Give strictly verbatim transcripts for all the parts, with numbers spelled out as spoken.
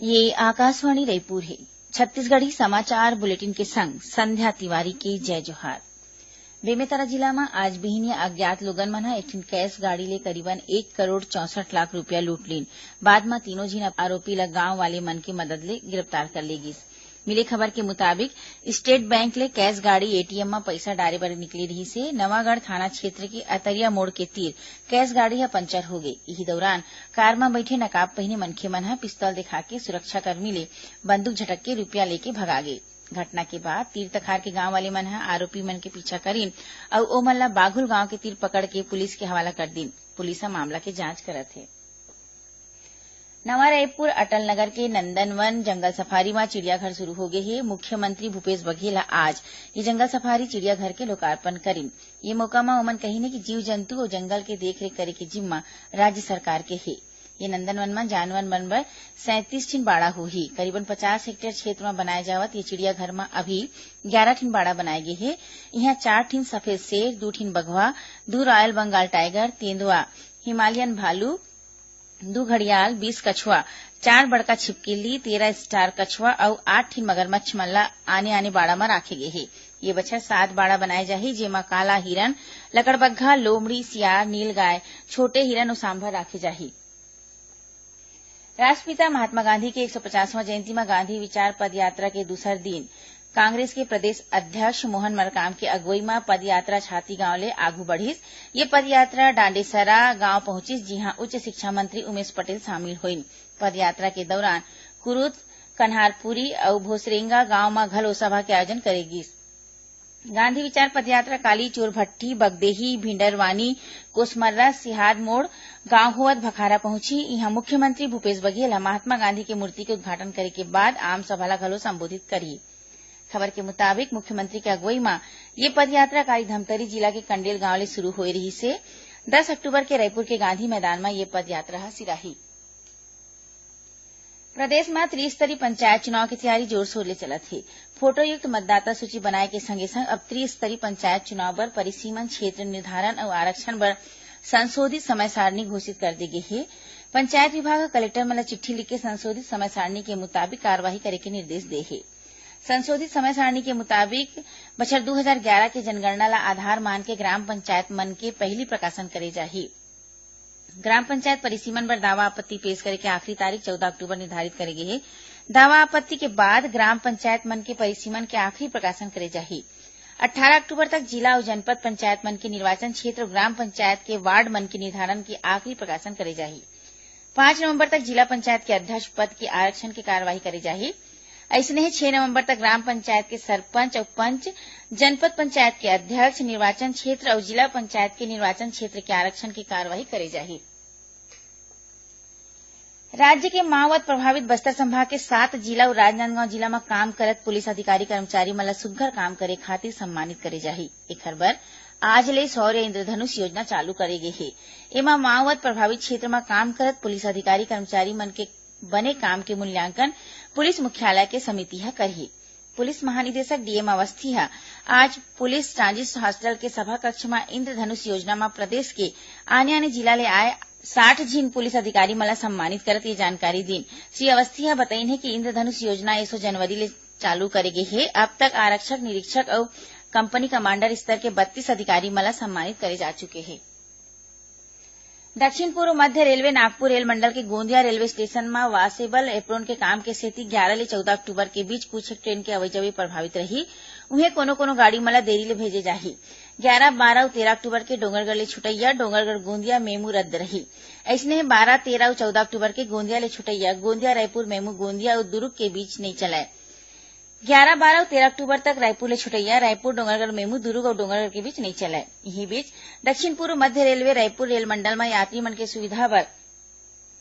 ये आकाशवाणी रायपुर हे। छत्तीसगढ़ी समाचार बुलेटिन के संग संध्या तिवारी के जय जोहार। बेमेतरा जिला म आज बिहिनिया अज्ञात लोगन मन ह एक ठिन कैश गाड़ी ले करीबन एक करोड़ चौसठ लाख रुपया लूट लीन। बाद म तीनों झिन आरोपी ल गांव वाले मन के मदद ले गिरफ्तार कर ले गिस। मिले खबर के मुताबिक, स्टेट बैंक ले कैश गाड़ी एटीएम म पइसा डारे बर निकले रिहिस हे। नवागढ़ थाना क्षेत्र के अतरिया मोड़ के तीर कैश गाड़ी ह पंचर हो गे। इही दौरान कार म बइठे नकाब पहिने मनखे मन ह पिस्तौल दिखा के सुरक्षाकर्मी ले बंदूक झटक के रुपया लेके भगा गे। घटना के बाद तीर तखार के गांव वाले मन ह आरोपी मन के पीछा करिन अउ ओमन ला बाघुल गांव के तीर पकड़ के पुलिस के हवाला कर दिन। पुलिस ह मामला के जांच करत हे। नवा रायपुर अटल नगर के नंदनवन जंगल सफारी म चिड़ियाघर शुरू हो गे हे। मुख्यमंत्री भूपेश बघेल ह आज ये जंगल सफारी चिड़ियाघर के लोकार्पण करिन। ये मौका म ओमन कहिन हे कि जीव जंतु अउ जंगल के देखरेख करे के जिम्मा राज्य सरकार के हे। ये नंदनवन म जानवर मन बर सैंतीस ठिन बाड़ा होही। करीबन पचास हेक्टेयर क्षेत्र म बनाए जावत ये चिड़ियाघर म अभी ग्यारह ठिन बाड़ा बनाए गे हे। इहां चार ठिन सफेद शेर, दू ठिन बघवा, दू रॉयल बंगाल टाइगर, तेंदुआ, हिमालयन भालू, दू घड़ियाल, बीस कछुआ, चार बड़का छिपकली, तेरह स्टार कछुआ अउ आठ ठिन मगरमच्छ मन ला आने-आने बाड़ा म राखे गे हे। ये बछर सात बाड़ा बनाए जाही, जेमा काला हिरन, लकड़बग्घा, लोमड़ी, सियार, नीलगाय, छोटे हिरन अउ सांभर राखे जाही। राष्ट्रपिता महात्मा गांधी के एक सौ पचासवां जयंती म गांधी विचार पदयात्रा के दूसर दिन कांग्रेस के प्रदेश अध्यक्ष मोहन मरकाम के अगुवई म पदयात्रा छाती गांव ले आगू बढ़िस। ये पदयात्रा डांडेसरा गांव पहुंचिस, जिहां उच्च शिक्षा मंत्री उमेश पटेल शामिल होइन। पदयात्रा के दौरान कुरुद, कन्हारपुरी अउ भोसरेंगा गांव म घलो सभा के आयोजन करे गिस। गांधी विचार पदयात्रा काली चोरभट्टी, बगदेही, भिंडरवानी, कोसमर्रा, सिहाद मोड़ गांव होवत भखारा पहुंची। इहां मुख्यमंत्री भूपेश बघेल ह महात्मा गांधी के मूर्ति के उद्घाटन करे के बाद आम सभा ला घलो संबोधित करही। खबर के मुताबिक, मुख्यमंत्री के अगुवई म ये पदयात्रा काली धमतरी जिला के कंडेल गांव ले शुरू होए रिहिस हे। दस अक्टूबर के रायपुर के गांधी मैदान म ये पदयात्रा ह सिराही। प्रदेश म त्रिस्तरीय पंचायत चुनाव के तैयारी जोर-शोर ले चलत हे। फोटोयुक्त मतदाता सूची बनाए के संगे-संग अब त्रिस्तरीय पंचायत चुनाव बर परिसीमन, क्षेत्र निर्धारण अउ आरक्षण बर संशोधित समय सारणी घोषित कर दे गे हे। पंचायत विभाग ह कलेक्टर मन ल चिट्ठी लिख के संशोधित समय सारणी के मुताबिक कार्यवाही करे के निर्देश दे हे। संशोधित समय सारणी के मुताबिक बछर दू हजार ग्यारह के जनगणना ल आधार मान के ग्राम पंचायत मन के पहिली प्रकाशन करे जाही। ग्राम पंचायत परिसीमन बर दावा आपत्ति पेश करे के आखिरी तारीख चौदह अक्टूबर निर्धारित करे गे हे। दावा आपत्ति के बाद ग्राम पंचायत मन के परिसीमन के आखिरी प्रकाशन करे जाही। अट्ठारह अक्टूबर तक जिला अउ जनपद पंचायत मन के निर्वाचन क्षेत्र अउ ग्राम पंचायत के वार्ड मन के निर्धारण के आखिरी प्रकाशन करे जाही। पाँच नवंबर तक जिला पंचायत के अध्यक्ष पद के आरक्षण के कार्यवाही करे जाही। अइसने ही छह नवंबर तक ग्राम पंचायत के सरपंच अउ पंच, जनपद पंचायत के अध्यक्ष, निर्वाचन क्षेत्र अउ जिला पंचायत के निर्वाचन क्षेत्र के आरक्षण के कार्यवाही करे जाही। राज्य के माओवाद प्रभावित बस्तर संभाग के सात जिला अउ राजनांदगांव जिला म काम करत पुलिस अधिकारी कर्मचारी मन ल सुग्घर काम करे खातिर सम्मानित करे जाही। एखर बर आज ले शौर्य इंद्रधनुष योजना चालू करे गे हे। एमा माओवाद प्रभावित क्षेत्र म काम करत पुलिस अधिकारी कर्मचारी मन के बने काम के मूल्यांकन पुलिस मुख्यालय के समिति ह करही। पुलिस महानिदेशक डीएम अवस्थी ह आज पुलिस ट्रांजिट हॉस्टल के सभा कक्ष म इंद्रधनुष योजना म प्रदेश के आने-आने जिला ले आए साठ झिन पुलिस अधिकारी मन ल सम्मानित करत ये जानकारी दीन। श्री अवस्थी ह बतईन हे कि इंद्रधनुष योजना एसो जनवरी ले चालू करे गे हे। अब तक आरक्षक, निरीक्षक अउ कंपनी कमांडर स्तर के बत्तीस अधिकारी मन ल सम्मानित करे जा चुके हे। दक्षिण पूर्व मध्य रेलवे नागपुर रेल मंडल के गोंदिया रेलवे स्टेशन म वॉशेबल एप्रोन के काम के सेती ग्यारह ले चौदह अक्टूबर के बीच कुछ एक ट्रेन के अवई जवई प्रभावित रही। उहें कोनो कोनो गाड़ी मन ल देरी ले भेजे जाही। ग्यारह, बारह अउ तेरह अक्टूबर के डोंगरगढ़ ले छुटइया डोंगरगढ़ गोंदिया मेमू रद्द रही। अइसने बारह, तेरह अउ चौदह अक्टूबर के गोंदिया ले छुटइया गोंदिया रायपुर मेमू गोंदिया अउ दुरूग के बीच नइ चलय। ग्यारह, बारह अउ तेरह अक्टूबर तक रायपुर ले छुटइया रायपुर डोंगरगढ़ मेमू दुरूग अउ डोंगरगढ़ के बीच नइ चलय। इही बीच, दक्षिण पूर्व मध्य रेलवे रायपुर रेल मंडल म यात्री मन के सुविधा बर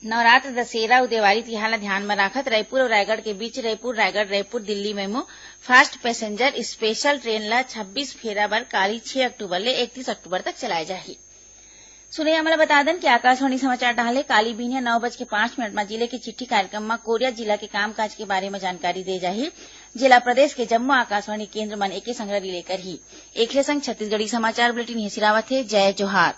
नवरात्र, दशहरा अउ देवारी तिहार ल ध्यान म राखत रायपुर अउ रायगढ़ के बीच Raipur, Raigarh, Raipur, Delhi MEMU fast passenger special train ल छब्बीस फेरा बर काली छह अक्टूबर ले इकतीस अक्टूबर तक चलाए जाही। सुनइया मन ल बता दन कि आकाशवाणी समाचार डहार ले काली बिहनिया नौ बज के पाँच मिनट म जिले के चिट्ठी कार्यक्रम म कोरिया जिला के कामकाज के बारे म जानकारी दे जाही, जेला प्रदेश के जम्मो आकाशवाणी केंद्र मन एके संग रिले करही। एखरे संग छत्तीसगढ़ी समाचार बुलेटिन इहें सिरावत हे। जय जोहार।